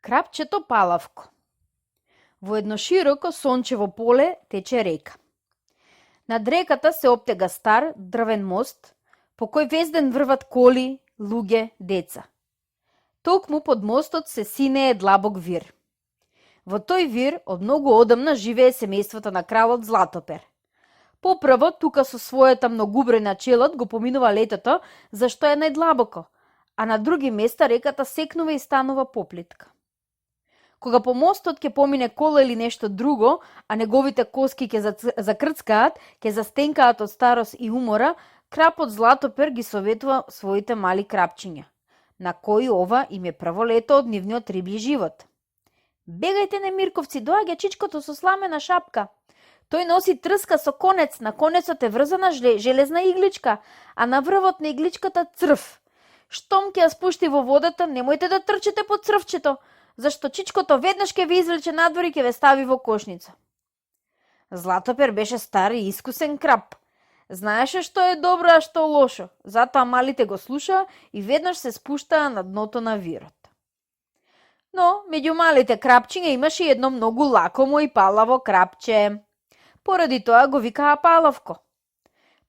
Крапчето Палавко. Во едно широко сончево поле тече река. Над реката се оптега стар дрвен мост, по кој везден врват коли, луѓе, деца. Токму под мостот се синее длабок вир. Во тој вир од многу одамна живее семејството на кралот Златопер. Попрво, тука со својата многубројна челад го поминува летото, зашто е најдлабоко, а на други места реката секнува и станува поплитка. Кога по мостот ќе помине кола или нешто друго, а неговите коски ќе закрцкаат, ќе застенкаат од старост и умора, крапот Златопер ги советува своите мали крапчиња, на кои ова им е прво лето од нивниот рибји живот. Бегајте, немирковци, доаѓа чичкото со сламена шапка. Тој носи трска со конец, на конецот е врзана железна игличка, а на врвот на игличката црв. Штом ќе ја спушти во водата, немојте да трчите по црвчето, зашто чичкото веднаш ќе ве извлече надвор и ќе ве стави во кошница. Златопер беше стар и искусен крап. Знаеше што е добро, а што лошо, затоа малите го слушаа и веднаш се спуштаа на дното на вирот. Но, меѓу малите крапчиња имаше едно многу лакомо и палаво крапче. Поради тоа го викаа Палавко.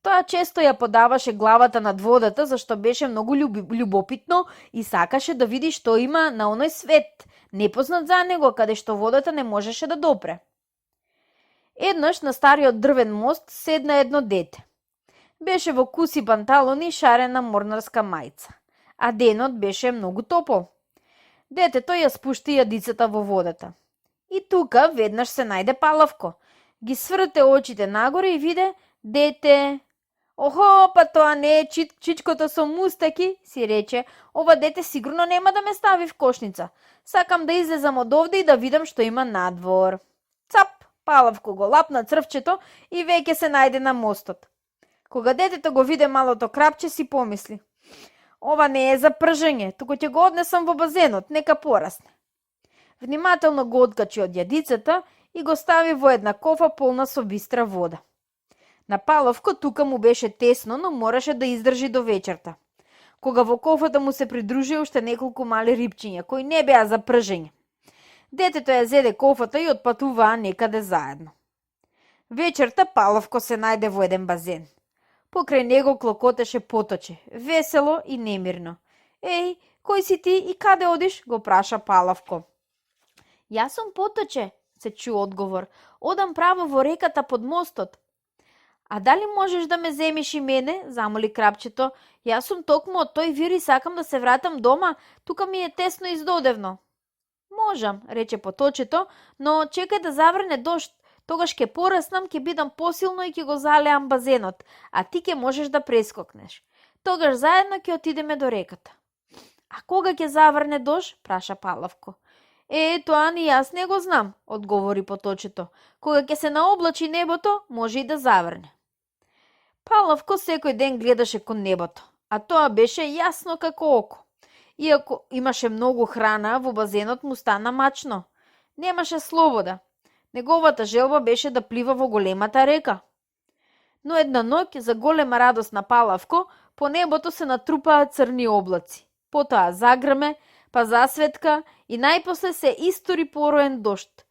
Тоа често ја подаваше главата над водата, зашто беше многу љубопитно и сакаше да види што има на оној свет, непознат за него, каде што водата не можеше да допре. Еднаш на стариот дрвен мост седна едно дете. Беше во куси панталони и шарена морнарска мајца, а денот беше многу топол. Детето ја спушти јадицата во водата. И тука веднаш се најде Палавко. Ги сврте очите нагоре и виде дете. Охо, па тоа не е чичкото со мустаки, си рече. Ова дете сигурно нема да ме стави в кошница. Сакам да излезам од овде и да видам што има надвор. Цап, Палавко го лапна црвчето и веќе се најде на мостот. Кога детето го виде малото крапче, си помисли: ова не е за пржење, туку ќе го однесам во базенот, нека порасне. Внимателно го откачи од јадицата и го стави во една кофа полна со бистра вода. На Палавко тука му беше тесно, но мораше да издржи до вечерта, кога во кофата му се придружи уште неколку мали рибчиња, кои не беа за пржење. Детето ја зеде кофата и отпатуваа некаде заедно. Вечерта Палавко се најде во еден базен. Покрај него клокотеше поточе, весело и немирно. Еј, кој си ти и каде одиш? Го праша Палавко. Јас сум поточе, се чу одговор. Одам право во реката под мостот. А дали можеш да ме земиш и мене? Замоли крапчето. Јас сум токму од тој вир и сакам да се вратам дома, тука ми е тесно и здодевно. Можам, рече поточето, но чекај да заврне дожд. Тогаш ќе пораснам, ќе бидам посилно и ќе го залеам базенот, а ти ќе можеш да прескокнеш. Тогаш заедно ќе отидеме до реката. А кога ќе заврне дожд? Праша Палавко. Тоа ни јас не го знам, одговори поточето. Кога ќе се наоблачи небото, може и да заврне. Палавко секој ден гледаше кон небото, а тоа беше јасно како око. Иако имаше многу храна, во базенот му стана мачно. Немаше слобода. Неговата желба беше да плива во големата река. Но една ноќ, за голема радост на Палавко, по небото се натрупаа црни облаци. Потоа загрме, па засветка и најпосле се истори пороен дожд.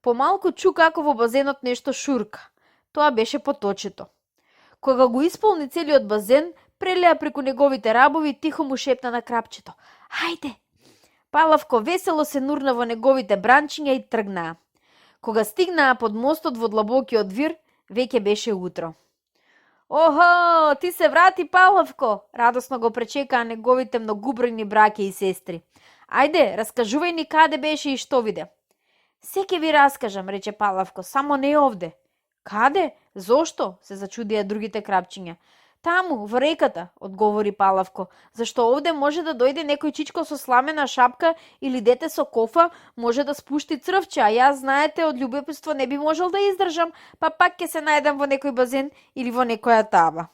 Помалку чу како во базенот нешто шурка. Тоа беше поточето. Кога го исполни целиот базен, прелеа преку неговите рабови и тихо му шепна на крапчето: Хајде! Палавко весело се нурна во неговите бранчиња и тргнаа. Кога стигнаа под мостот во длабокиот вир, веќе беше утро. Охо, ти се врати, Палавко! Радосно го пречекаа неговите многубројни браќа и сестри. Ајде, раскажувај ни каде беше и што виде. Се ќе ви раскажам, рече Палавко, само не овде. Каде? Зошто? Се зачудија другите крапчиња. Таму, во реката, одговори Палавко, зашто овде може да дојде некој чичко со сламена шапка или дете со кофа, може да спушти црвче, а јас, знаете, од љубопитство не би можел да издржам, па пак ќе се најдам во некој базен или во некоја таба.